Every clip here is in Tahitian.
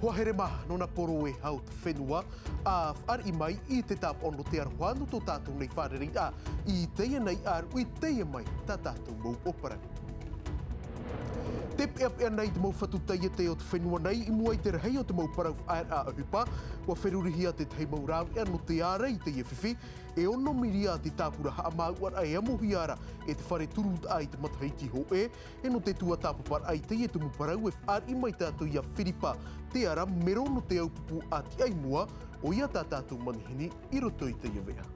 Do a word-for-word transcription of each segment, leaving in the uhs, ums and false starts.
Ua here maha nō nā poro e hau te fenua, a fāriʻi mai i te tāpaʻo nō te aroha nō tō tātou nei fārereiraʻa i teie nei ʻāruʻi, teie mai tā tātou mau ʻōparau. Tē peʻapeʻa nei te mau fatu taiete o te fenua nei i mua i te rahi o te mau parau faʻaearaʻa ʻohipa. Ua ferurihia te tahi mau rāveʻa nō te ārai i teie fifi, e ono miria te tāpura haʻamāuʻaraʻa e amohia ra e te fare turutaʻa i te matahiti hōʻē. E nō te tuatāpaparaʻa i teie tumu parau e fāriʻi mai tātou iā Firipa Teara Mero nō te aupuru a tiʻa i mua, ʻoia tā tātou manihini i roto i teie veʻa.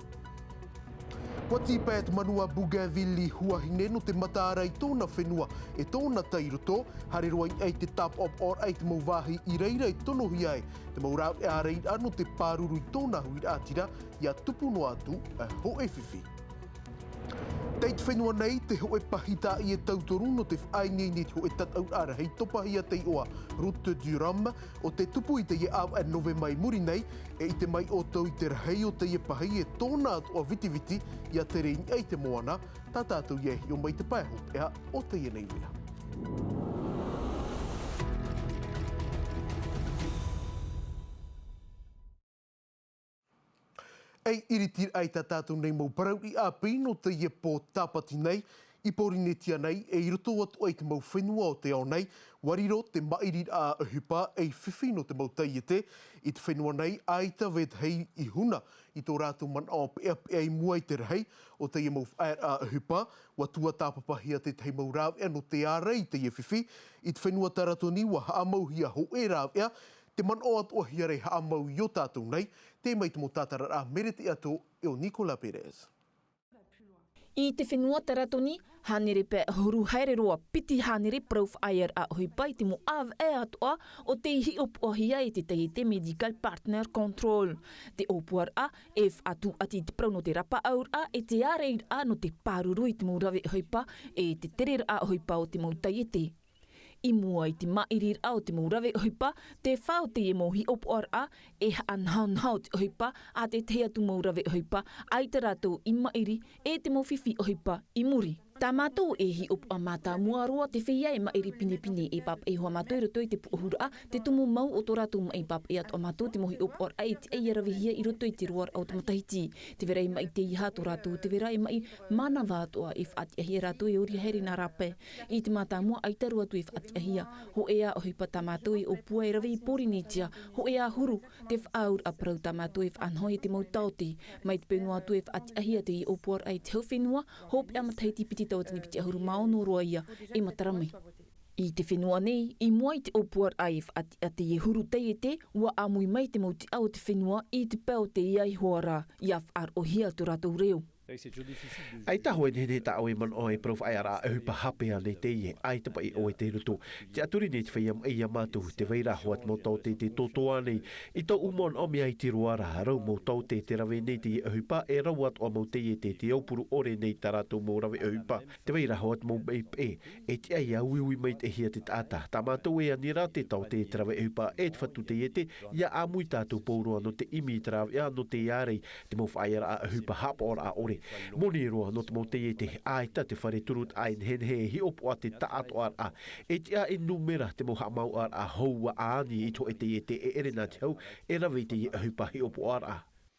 Ua tīpae te manu a Bougainville i Huahine nō te mataara i tōna fenua e tōna tai roto, haere roa i te tāpaʻopaʻoraʻa i te mau vāhi i reira e tonohia ai te mau rāveʻa ārairaʻa nō te pāruru i tōna huiraʻatira, ʻia tupu noa atu, e, hōʻē fifi. Tei te fenua nei, te hōʻē pahi tāʻie e tauturu nō te faʻaineine i te hōʻē tataʻuraʻa rahi topahia tei ʻoa Route du Rhum, ʻo tē tupu i teie ʻāvaʻe Novema i muri nei, e ʻite mai ʻoutou i te rahi o teie pahi e tōna atoʻa vitiviti ʻia tere i niʻa i te moana, tā tātou ia e hiʻo mai te pae hopeʻa o teie nei mea. Ei iritiraʻa i tā tātou nei mau parau ʻāpī nō teie pō Tāpati nei, i Pōrīnetia nei, e i roto atoʻa i te mau fenua o te ao nei, ua riro te maʻiriraʻa ʻohipa ei fifi nō te mau taiete. I te fenua nei, ʻaita vetahi i huna i tō rātou manaʻo peʻapeʻa i mua i te rahi o teie mau faʻaearaʻa ʻohipa. Ua tuatāpapahia te tahi mau rāveʻa nō te ārai i teie fifi. I te fenua Taratoni, ua haʻamauhia hōʻē rāveʻa, te manaʻo atoʻahia ra e haʻamau i ō tātou nei. Tē mai te mau tātararaʻa Merete Ato e ʻo Nicolas Perez. I te fenua Taratoni, hānere pae ʻahuru haere roa piti hānere parau faʻaearaʻa ʻohipa i te mau ʻāvaʻe atoʻa o tei hiʻopoʻahia e te taiete Medical Partner Control. Te ʻōpuaraʻa e faʻatūʻati i te parau nō te rapaʻauraʻa e te ārairaʻa nō te pāruru i te mau rave ʻohipa e te tereraʻa ʻohipa o te mau taiete. I mua i te maʻiriraʻa o te mau rave ʻohipa, te fā o teie mau hiʻopoʻaraʻa, e haʻanahonaho te ʻohipa a te tahi atu mau rave ʻohipa, ʻaita rātou i maʻiri, e te mau fifi ʻohipa i muri. Tā mātou e hiʻopoʻa mātāmua roa te feiā e maʻiri pinepine, e pāpaʻi hoʻi mātou i roto i te puʻohuraʻa, te tumu mau o tō rātou maʻi, pāpaʻi atoʻa mātou te mau hiʻopoʻaraʻa e tiʻa ia ravehia i roto i te roaraʻa o te matahiti. Tē vai ra e maʻi teiaha tō rātou, tē vai ra e maʻi mānava atoʻa, e faʻatiʻahia rātou e ʻori haere nā rāpae. I te mātāmua ʻaita roa atu e faʻatiʻahia. Hōʻē ā ʻohipa tā mātou e ʻōpua e rave i Pōrīnetia, hōʻē ā huru te faʻaauraʻa parau tā mātou e faʻanaho i te mau taote. Mai te peu noa atu e faʻatiʻahia teie ʻōpuaraʻa i te hau fenua, hopeʻa matahiti piti tauatini piti ʻahuru mā ono roa ia e matara mai. I te fenua nei, i mua i te ʻōpuaraʻa e faʻatiʻa teie huru taiete, ua ʻāmui mai te mau tiʻa o te fenua i te pae o teie iho ā ra, ʻia faʻaroʻohia tō rātou reo. ʻAita hōʻē nehenehe tā ʻoe e manaʻo e parau faʻaearaʻa ʻohipa hape ānei teie, ʻaita paʻi ʻoe tei roto. Tiʻaturi nei te feiā maʻi iā mātou, tē vai ra hoʻi te mau taote tē tōtōā nei. I tōʻu manaʻo mea iti roa ra, rau mau taote tē rave nei teie ʻohipa, e rau atoʻa mau taiete tē aupuru ʻore nei tā rātou mau rave ʻohipa. Tē vai ra hoʻi te mau maʻi peʻe, e tiʻa ia uiui maitaʻihia te taʻata. Tā mātou e ani ra te taote, te rave ʻohipa, e te fatu taiete, ʻia ʻāmui tātou pauroa nō te ʻimi i te rāveʻa, nō te ārai, te mau faʻaearaʻa ʻohipa haʻapaʻoraʻa ʻore. Moni roa nō te mau taiete, ʻaita te fare turutaʻa e nehenehe e hiʻopoʻa te taʻatoʻaraʻa. E tiʻa e nūmera te mau haʻamāuʻaraʻa hou ʻa ani i te hōʻē taiete e ʻere nā te hau e rave i teie ʻohipa hiʻopoʻaraʻa.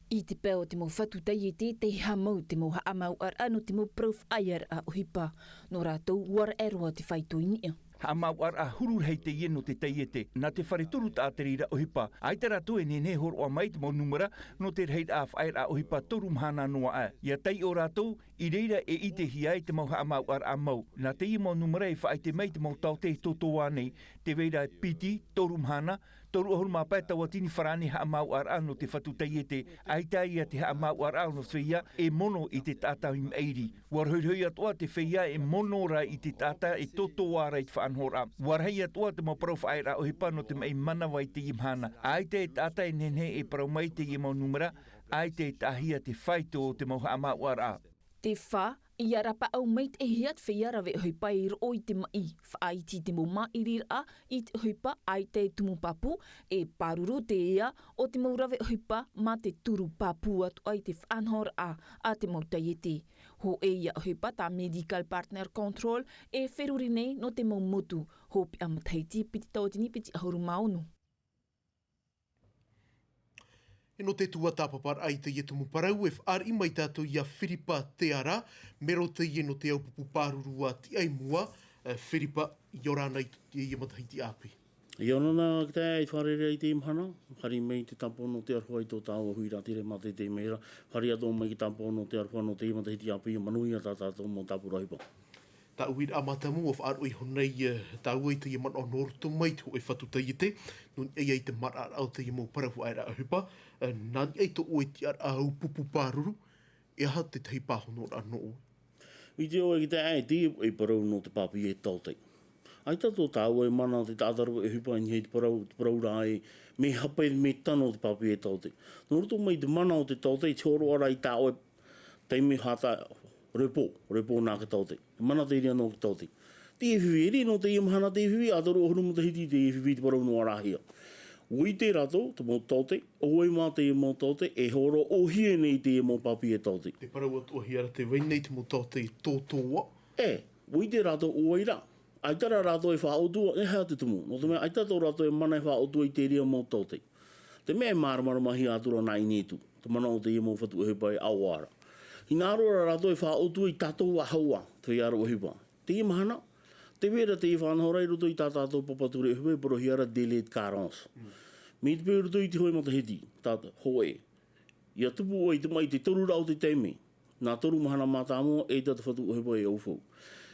I te pae o te mau fatu taiete, tei haʻamau te mau haʻamāuʻaraʻa nō te mau parau faʻaearaʻa ʻohipa. Nō rātou, ʻua raʻe roa te faito i niʻa. Haʻamāuʻaraʻa huru rahi teie nō te taiete, nā te fare turutaʻa te reira ʻohipa. ʻAita rātou e nehenehe e hōroʻa mai te mau nūmera nō te rahiraʻa faʻaearaʻa ʻohipa toru mahana noa aʻe. ʻIa taiʻo rātou, i reira e ʻitehia ai te mau haʻamāuʻaraʻa mau. Nā teie mau nūmera e faʻaʻite mai te mau taote e tōtōā nei, tē vai ra piti, toru mahana, toru ʻahuru mā pae tauatini farāne haʻamāuʻaraʻa nō te fatu taiete, ʻaita ia te haʻamāuʻaraʻa nō te feiā e mono i te taʻata i maʻiri. ʻUa rohirohi atoʻa te feiā e mono ra i te taʻata e tōtōā ra i te faʻanahoraʻa. ʻUa rahi atoʻa te mau parau faʻaearaʻa ʻohipa nō te maʻi mānava i teie mahana. ʻAita e taʻata e nehenehe e parau mai teie mau nūmera, ʻaita e taʻahia te faito o te mau haʻamāuʻaraʻa. Te fā, ʻia rapaʻau maitaʻihia te feiā rave ʻohipa e roʻo i te maʻi, faʻaiti te mau maʻiriraʻa i te ʻohipa, ʻaita e tumu pāpū, e pāruru te ea o te mau rave ʻohipa mā te turu pāpū atoʻa i te faʻanahoraʻa a te mau taiete. Hōʻē ia ʻohipa tā Medical Partner Control e feruri nei nō te mau motu, hopeʻa matahiti piti tauatini piti ʻahuru mā ono. Nō te tuatāpaparaʻa i teie tumu parau, e fāriʻi mai tātou iā Firipa Teara, mero teie nō te au pupu pāruru a Tiʻaimua. Firipa, ʻia ora na i teie matahiti ʻāpī. ʻIa ora na, te fārerei i teie mahana, haere mai te tāpaʻo nō te aroha i tō tāua huiraʻatira mā te taime ra, haere atoʻa mai te tāpaʻo nō te aroha nō teie matahiti ʻāpī, manuia tā tātou mau tāpura ʻohipa. Tāʻu uiraʻa mātāmua, ʻua faʻaroʻo iho nei tāua i teie manaʻo nō roto mai te hōʻē fatu taiete, nō niʻa i te maraʻaraʻa o teie mau parau faʻaearaʻa ʻohipa, nā niʻa i tō ʻoe tiʻaraʻa au pupu pāruru, e aha te tahi pāhonoraʻa nō ʻoe? ʻUa ʻite ʻoe i te ʻae, teie e parau nō te papier taote. ʻAita tō tāua e mana te taʻata rave ʻohipa i niʻa i te parau, te parau ra e, mea hape, mea tano te papier taote. Nō roto mai te mana o te taote, te hōroʻa ra i tā ʻoe taime hata, repos, repos nā te taote. Mana te reira nō te taote. Teie fifi, e riro nō teie mahana teie fifi, ʻa toru ʻahuru matahiti teie fifi te parau noa ra hia. ʻUa ʻite rātou, te mau taote, ʻoia mā teie mau taote, e hōroʻa ʻōhie nei teie mau papier taote. Te parau atoʻa hia ra tē vai nei te mau taote tōtōʻa. E, ʻua ʻite rātou ʻo vai ra. ʻAita rā rātou e faʻaʻotua, e aha te tumu. Nō te mea, ʻaita tō rātou e mana e faʻaʻotua i te reira mau taote. Te mea e māramarama hia atu ra nā ʻinetu, te mana o teie mau fatu ʻohipa e ʻaoʻa ra. Hinaʻaro rā rātou e faʻaʻotua i tātou ā hoʻi, te feiā ʻohipa. Teie mahana, tē vai ra teie faʻanahoraʻa i roto i tā tātou papa ture ʻohipa e parauhia ra délai de carence. Mai te peu i roto i te hōʻē matahiti, tā hōʻē. ʻIa tupu ʻoe i te maʻi te toru ra o te taime. Nā toru mahana mātāmua, ʻaita te fatu ʻohipa e ʻaufau.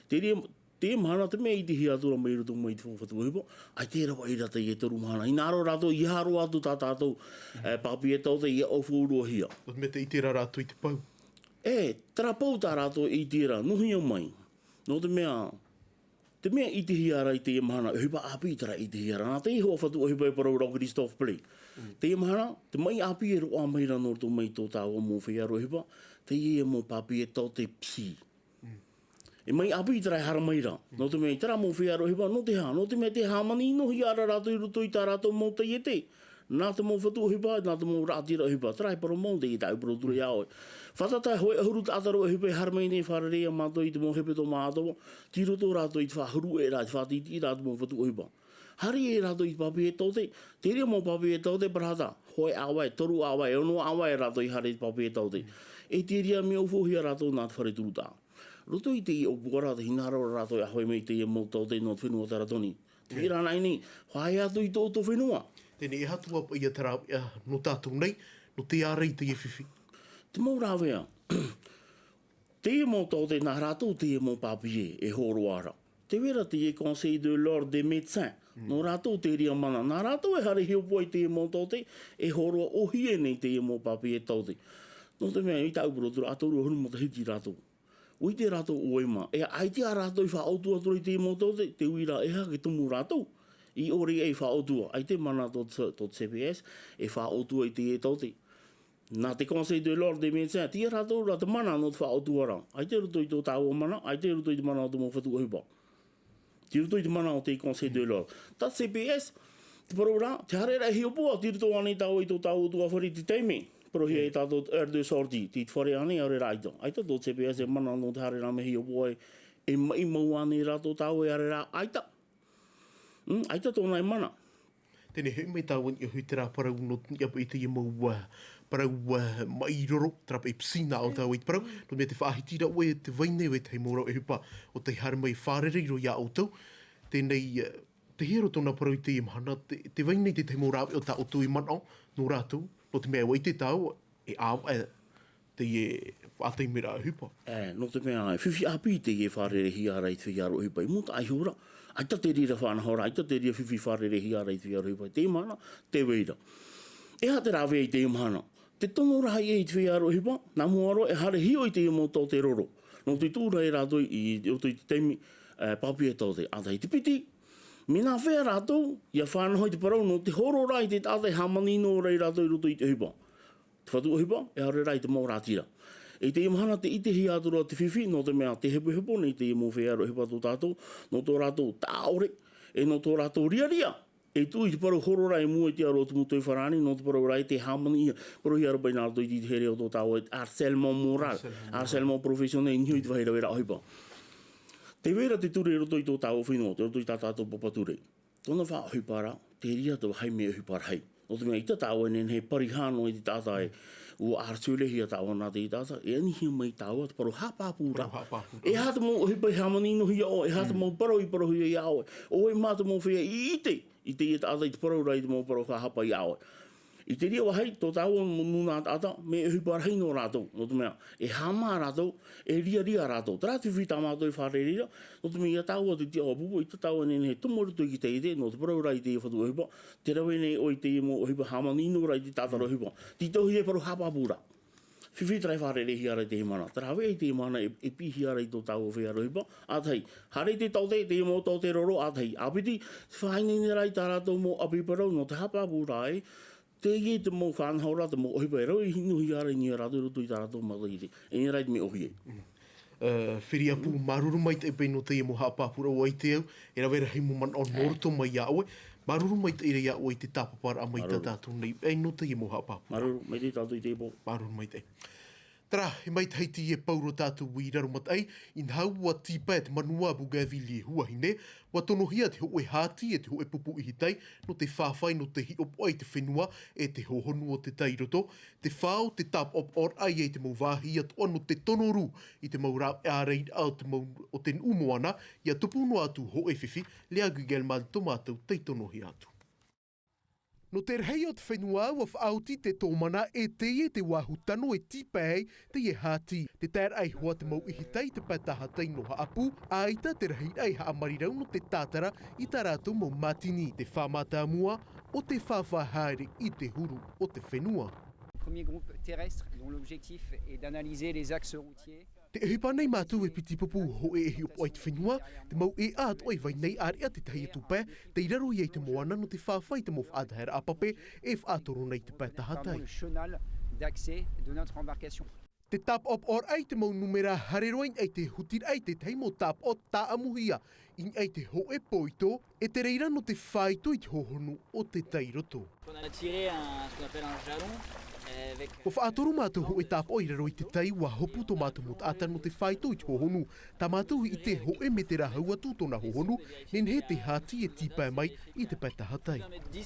Te reira, teie mahana te mea i ʻitehia atu ra mai roto mai te fatu ʻohipa, ʻaita e ravaʻi ra teie toru mahana. Hinaʻaro rātou, ʻia haere atu tā tātou, e, papier taote ʻia ʻaufau roa hia. Nō te mea tē ʻite ra rātou i te pau. E, terā pau tā rātou e ʻite ra, nō hea mai. Nō te mea, te mea i ʻitehia ra i teie mahana, ʻohipa ʻāpī terā i ʻitehia ra. Nā teie hoʻi fatu ʻohipa e parau ra ʻo Christophe Play. Teie mahana, te maʻi ʻāpī e roaʻa mai ra nō roto mai tō tāua mau feiā ʻohipa, teie mau papier taote psi. E maʻi ʻāpī terā e haere mai ra. Nō te mea i terā mau feiā ʻohipa, nō te aha, nō te mea tē hāmani noa hia ra rātou i roto i tā rātou mau taiete. Nā te mau fatu ʻohipa, nā te mau raʻatira ʻohipa, terā e parau mau teie tāʻu parau ture iā ʻoe. Fātata hōʻē ʻahuru taʻata rave ʻohipa e haere mai nei fārerei iā mātou i te mau hepetoma atoʻa, tei roto rātou i te faʻahuruʻeraʻa, i te faʻatītīraʻa te mau fatu ʻohipa. Haere rātou i te papier taote, te reira mau papier taote parahata, hōʻē ʻāvae, toru ʻāvae, ono ʻāvae rātou i haere i te papier taote. E te reira mea ʻaufau hia rātou nā te fare turutaʻa. Roto i teie ʻōpuaraʻa, tē hinaʻaro ra rātou e ʻāfaʻi mai i teie mau taote nō te fenua Taratoni. Tē vai ra anaʻe nei, faʻaea atu i tō ʻoutou fenua. Teie nei, e aha atu ā paʻi te rāveʻa nō tātou nei, nō te ārai i teie fifi? Te mau rāveʻa. Teie mau taote, nā rātou teie mau papier e hōroʻa ra. Tē vai ra teie Conseil de l'Ordre des Médecins. Nō rātou te reira mana. Nā rātou e haere hiʻopoʻa i teie mau taote, e hōroʻa ʻōhie nei teie mau papier taote. Nō te mea, i tāʻu parau ture, ʻa toru ʻahuru matahiti rātou. ʻUa ʻite rātou ʻo vai mā. E ʻaita rātou i faʻaʻotua atu ra i teie mau taote, te uiraʻa e aha, e tumu rātou. I ʻore i faʻaʻotua. ʻAita e mana tō te, tō te C P S, e faʻaʻotua i teie taote. Nā te Conseil de l'Ordre des Médecins, teie rātou rā te mana nō te faʻaʻotua ra. ʻAita i roto i tō tāua mana, ʻaita i roto i te mana o te mau fatu ʻohipa. Tei roto i te mana o te Conseil de l'Ordre. Tā C P S, te parau ra, tē haere ra e hiʻopoʻa, tei roto ānei tāua i tō tāua ʻutuāfare i te taime. Parauhia e tātou te aire de sortie, tei te fare ānei, ʻaore rā ʻaita. ʻAita tō C P S e mana nō te haere ra mea hiʻopoʻa e, e maʻi mau ānei rā tō tāua e haere ra ʻaita. Mm, ʻaita tōna e mana. Teie nei, hoʻi mai tāua i niʻa hoʻi terā parau nō te niʻa paʻi i teie mau, ā, parau, ā, maʻi roro, terā paʻi piscine o tāua i te parau, nō te mea tē faʻahiti ra ʻoe tē vai nei vetahi mau rāveʻa ʻohipa, ʻo tē haere mai e fārerei roa iā ʻoutou. Teie nei, ā, tei hea roa tōna parau i teie mahana, tē, tē vai nei te tahi mau rāveʻa o tā ʻoutou i manaʻo nō rātou, nō te mea ʻua ʻite tāua, e ʻāvaʻe teie faʻataimeraʻa ʻohipa. E, nō te mea, e fifi ʻāpī teie e fārereihia ra i te feiā ʻohipa i mua iho ra. ʻAita te reira faʻanahoraʻa, ʻaita te reira fifi e fārereihia ra i te feiā ʻohipa i teie mahana, tē vai ra. E aha te rāveʻa i teie mahana? Tē tono ra ïa i te feiā ʻohipa, nā mua roa e haere hiʻo i teie mau taote roro. Nō te tuʻu ra ia rātou i, i roto i te taime, e, papier taote, ʻa tahi te piti. Mea nāfea rātou, ʻia faʻanaho i te parau nō te hōroʻa i te taʻata e hāmani noa ra ia rātou i roto i te ʻohipa. Te fatu ʻohipa, e haere ra i te mau rātira. I teie mahana tē ʻitehia atu ra te fifi, nō te mea tē hepohepo nei teie mau feiā ʻohipa tō tātou, nō tō rātou taʻa ʻore, e nō tō rātou riaria. E tuʻu i te parau hōroʻa i mua i te aro o te mau toi farāni, nō te parau ra e tē hāmani ïa, parauhia ra paʻi nā roto i te here o tō tāua harcèlement moral, harcèlement professionnel, i niʻa i te vāhi raveraʻa ʻohipa. Tē vai ra te ture i roto i tō tāua fenua, i roto i tā tātou papa ture. Tōna faʻaʻohipa ra, te reira te vāhi mea ʻohipa rahi. Nō te mea ʻaita tāua e nehenehe e parihā noa i te taʻata ē, ʻua ʻāreturehia tāua nā teie taʻata, e anihia mai tāua te parau haʻapāpūraʻa. Parau haʻapāpūraʻa. E aha te mau ʻohipa e hāmaninohia ʻoe, e aha te mau parau i parauhia iā ʻoe. ʻO vai mā te mau feiā i ʻite i teie taʻata i te parau ra i te mau parau haʻahapa iā ʻoe. I te reira vāhi, tō tāua mau nūnaʻa taʻata, mea ʻohipa rahi noa rātou, nō te mea, e haʻamā rātou, e riaria rātou. Terā te fifi tā mātou e fārerei ra, nō te mea iā tāua te tiʻa ʻua pupu, ʻaita tāua e nehenehe e tomo i roto i te ʻite, nō te parau ra i teie fatu ʻohipa, tē rave nei ʻoe i teie mau ʻohipa, hāmanino ra i te tātara ʻohipa. Tītauhia e parau haʻapāpūraʻa. Fifi terā e fārereihia ra i teie mahana. Terā e rave i teie mahana e, e piʻihia ra i tō tāua feiā ʻohipa. ʻA tahi, haere i te taote, teie mau taote roro, ʻa tahi. ʻA piti, faʻaineine ra i tā rātou mau ʻapi parau nō te haʻapāpūraʻa ē, teie te mau faʻanahoraʻa, te mau ʻohipa e rave hinaʻaro ra i niʻa iā rātou i roto i tā rātou matahiti. E nehenehe rā te mea ʻōhie. Ā, Firiapu, māuruuru maitaʻi paʻi nō teie mau haʻapāpūraʻa, ʻua ʻite au, e rave rahi mau manaʻo nō roto mai iā ʻoe. Māuruuru maitaʻi ra iā ʻoe i te tāpaparaʻa mai tā tātou nei, ʻe nō teie mau haʻapāpūraʻa. Māuruuru maitaʻi tātou i teie pō. Māuruuru maitaʻi. Terā, e mai Tahiti e pau roa tātou i Raromataʻi, inaha ʻua tīpae te manuā Bougainville i Huahine, ʻua tonohia te hōʻē hāti e te hōʻē pupu ʻihitai, nō te fāfai, nō te hiʻopoʻa i te fenua, e te hōhonu o te tai roto, te fā o te tāpaʻopaʻoraʻa ia i te mau vāhi atoʻa nō te tonoru i te mau rāveʻa ārairaʻa o te mau, o te nuʻu moana, ʻia tupu noa atu hōʻē fifi, Lea Gugelman tō mātou tei tonohia atu. Nō te rahi o te fenua, ʻua faʻaoti te tōmana e teie te vāhi tano e tīpae ai teie hāti. Te taeraʻa iho ā te mau ʻihitai i te pae tahatai nō Haʻapu, ʻaita te rahiraʻa i haʻamarirau nō te tātara i tā rātou mau mātini, te fā mātāmua o te fāfā haere i te huru o te fenua. Premier groupe terrestre dont l'objectif est d'analyser les axes routiers. Te ʻohipa nei mātou e piti pupu hōʻē e hiʻopoʻa i te fenua, te mau ʻēʻa atoʻa i vai nei, ʻāreʻa te tahi atu pae, tei raro ia i te moana nō te fāfai i te mau faʻataeraʻa pape e faʻatoro nei i te pae tahatai. Notamment le chenal d'accès de notre embarcation. Te tāpaʻopaʻoraʻa i te mau nūmera haere roa i niʻa i te hutiraʻa i te tahi mau tāpaʻo tāʻamuhia i niʻa i te hōʻē pōito, e te reira nō te fāito i te hōhonu o te tai roto. On a tiré un, ce qu'on appelle un jalon, euh, avec ʻUa faʻatoro mātou hōʻē tāpaʻo i raro i te tai, ʻua hopu tō mātou mau taʻata nō te fāito i te hōhonu. Tā mātou i ʻite hōʻē mētera hau atu tōna hōhonu, nehenehe te hāti e tīpae mai i te pae tahatai.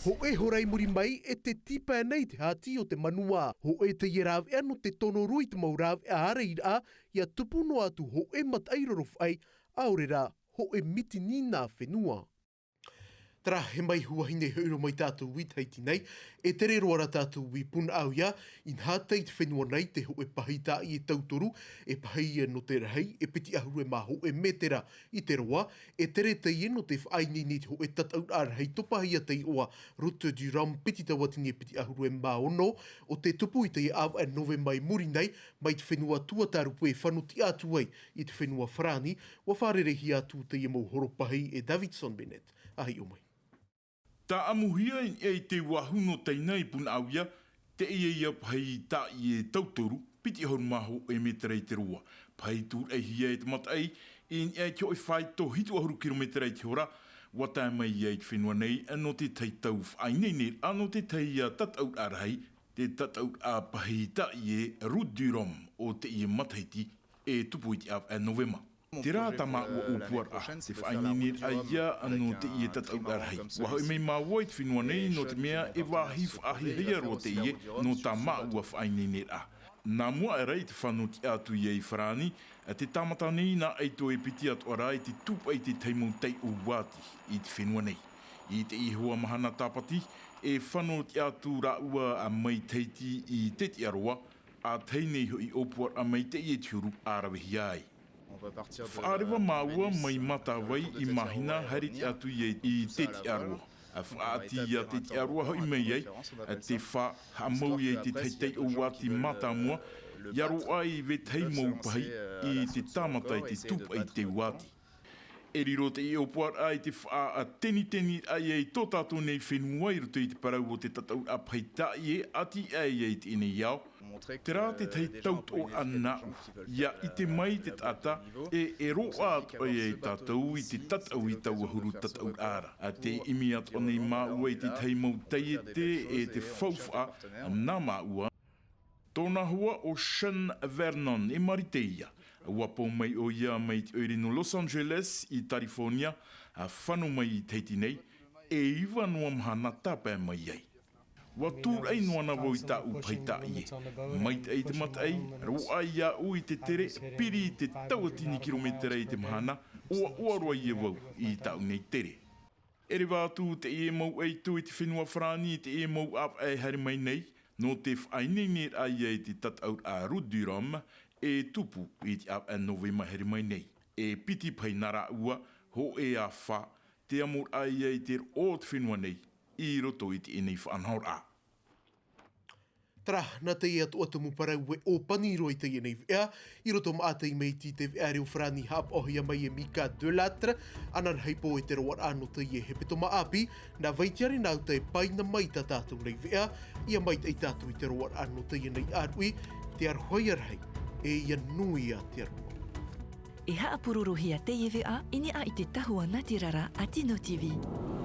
Hōʻē hora i muri mai, e te tīpae nei te hāti o te manuā. Hōʻē teie rāveʻa nō te tonoru i te mau rāveʻa ārairaʻa, ʻia tupu noa atu hōʻē mataʻi rorofaʻi, ʻaore rā, hōʻē mitini nā fenua. Terā, e mai Huahine hoʻi roa mai tātou i Tahiti nei, e tere roa rā tātou i Punaʻauia, inaha tei te fenua nei te hōʻē pahi tāʻie e tautoru, e pahi nō te rahi, e piti ʻahuru e mā hōʻē mētera i te roa, e tere teie nō te faʻaineine i te hōʻē tataʻuraʻa rahi topahia tei ʻoa Route du Rhum piti tauatini e piti ʻahuru e mā ono, ʻo tē tupu i teie ʻāvaʻe Novema i muri nei, mai te fenua tuatārupu e fano tiʻa atu ai i te fenua Farāni, ʻua fārereihia atu teie mau horopahi e Davidson Bennett. ʻA hiʻo mai. Tāʻamuhia i niʻa i te vāhi nō teie nei i Punaʻauia, teie ïa pahi tāʻie e tautoru, piti ʻahuru mā hōʻē mētera i te roa. Pahi tūraʻihia e te mataʻi, i niʻa i te hōʻē fāito hitu ʻahuru kirometera i te hora, ʻua tae mai ïa i te fenua nei, nō te tahi tau faʻaineineraʻa, nō te tahi ïa tataʻuraʻa rahi, te tataʻuraʻa pahi tāʻie Route du Rhum o teie matahiti e tupu i te ʻāvaʻe Novema. Terā tā māua ʻōpuaraʻa, te faʻaineineraʻa ïa nō teie tataʻuraʻa rahi. ʻUa hoʻi mai māua i te fenua nei, nō te mea e vāhi faʻahiahia roa teie, nō tā māua faʻaineineraʻa. Nā mua aʻera i te fano tiʻa atu ïa i Farāni, te tāmata nei nā ʻaito e piti atoʻa rā i te tūpaʻi i te tahi mau taiʻo uāti i te fenua nei. I teie hoʻi mahana tāpati, e fano tiʻa atu rāua mai Tahiti i Tetiaroa, ʻa tahi nei hoʻi ʻōpuaraʻa mai teie te huru ʻa ravehia ai. Faʻareva māua mai Matavai i Mahina, haere tiʻa atu ïa i Tetiaroa. Faʻaʻati ia Tetiaroa hoʻi mai ai, te fā, haʻamau ïa i te tahi taiʻo uāti mātāmua, ʻia roaʻa i vetahi mau pahi i te tāmata i te tūpaʻi i te uāti. E riro teie ʻōpuaraʻa i te faʻateniteniraʻa ïa i tō tātou nei fenua i roto i te parau o te tataʻuraʻa pahi tāʻie, ʻati aʻe ïa i teie nei ao. Terā te tahi tautoʻoraʻa nāʻu, ʻia ʻite mai te taʻata, e, e roaʻa atoʻa ïa e tātou i te tataʻu i taua huru tataʻuraʻa ra. ʻA tē ʻimi atoʻa nei māua i te tahi mau taiete, e te faufaʻa, nā māua. Tōna hoa ʻo Sean Vernon, e Marite ïa. ʻUa pau mai ʻoia mai te ʻoire nō Los Angeles i California, ʻa fano mai i Tahiti nei, e iva noa mahana tāpae mai ai. Ua tūraʻi noa na vau i tāʻu pahi taʻie. Maitaʻi te mataʻi, roaʻa iāʻu i te tere, piri i te tauatini kirometera i te mahana, ʻoaʻoa roa ia vau i tāʻu nei tere. E reva atu teie mau ʻaito i te fenua farāni i teie mau ʻāvaʻe e haere mai nei, nō te faʻaineineraʻa ia i te tataʻuraʻa Route du Rhum, e tupu i te ʻāvaʻe novema e haere mai nei. E piti pahi nā rāua, hōʻē ā fā, te amoraʻa ia i te roʻo o te fenua nei i roto i teie nei faʻanahoraʻa. Tara, nā teie atoʻa tumu parau e ʻōpani roa i teie nei veʻa, i roto maʻa tei mai i te veʻa reo farāni haʻapaʻohia mai e Mika Delattre, ananahi pō e te roaraʻa nō teie hepetoma ʻāpī, nā vai te ʻāreʻa nā ʻuta e paina mai tā tātou nei veʻa, ia maitaʻi tātou i te roaraʻa nō teie nei ʻāruʻi, te aroha ia rahi, e ia nui ā te aroha. E haʻapurorohia teie veʻa, i niʻa i te tahua nā te rara a Tino T V.